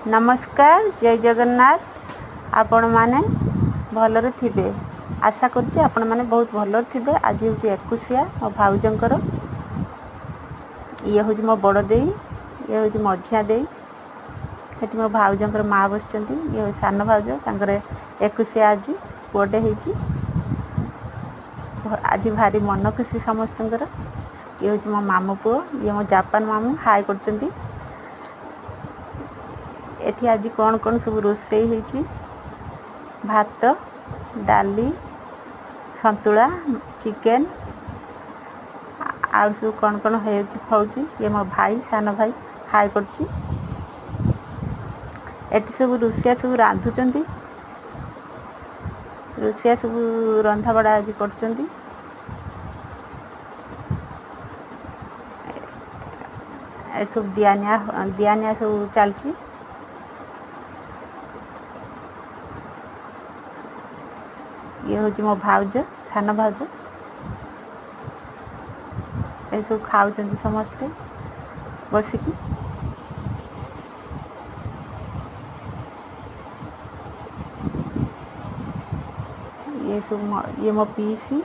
ନମସ୍କାର, ଜୟ ଜଗନ୍ନାଥ। ଆପଣମାନେ ଭଲରେ ଥିବେ, ଆଶା କରୁଛି ଆପଣମାନେ ବହୁତ ଭଲରେ ଥିବେ। ଆଜି ହେଉଛି ଏକୋଇଶିଆ ମୋ ଭାଉଜଙ୍କର। ଇଏ ହେଉଛି ମୋ ବଡ଼ ଦେଇ, ଇଏ ହେଉଛି ମଝିଆ ଦେଇ। ସେଠି ମୋ ଭାଉଜଙ୍କର ମା ବସିଛନ୍ତି। ଇଏ ହେଉଛି ସାନ ଭାଉଜ, ତାଙ୍କର ଏକୋଇଶିଆ ଆଜି, ପୁଅଟେ ହେଇଛି। ଆଜି ଭାରି ମନ ଖୁସି ସମସ୍ତଙ୍କର। ଇଏ ହେଉଛି ମୋ ମାମୁଁ ପୁଅ, ଇଏ ମୋ ଜାପାନ ମାମୁଁ, ହାଇ କରୁଛନ୍ତି। ଏଠି ଆଜି କ'ଣ କ'ଣ ସବୁ ରୋଷେଇ ହେଇଛି? ଭାତ, ଡାଲି, ସନ୍ତୁଳା, ଚିକେନ୍, ଆଉ ସବୁ କ'ଣ କ'ଣ ହେଉଛି। ଇଏ ମୋ ଭାଇ, ସାନ ଭାଇ, ହାଇ କରୁଛି। ଏଠି ସବୁ ରୋଷେଇଆ ସବୁ ରାନ୍ଧୁଛନ୍ତି। ରୋଷେଇଆ ସବୁ ରନ୍ଧାବଢ଼ା ଆଜି କରୁଛନ୍ତି। ଏସବୁ ଦିଆନିଆ ଦିଆନିଆ ସବୁ ଚାଲିଛି। ଇଏ ହେଉଛି ମୋ ଭାଉଜ, ସାନ ଭାଉଜ। ଏସବୁ ଖାଉଛନ୍ତି ସମସ୍ତେ ବସିକି। ଇଏ ସବୁ ଇଏ ମୋ ପିଇସି।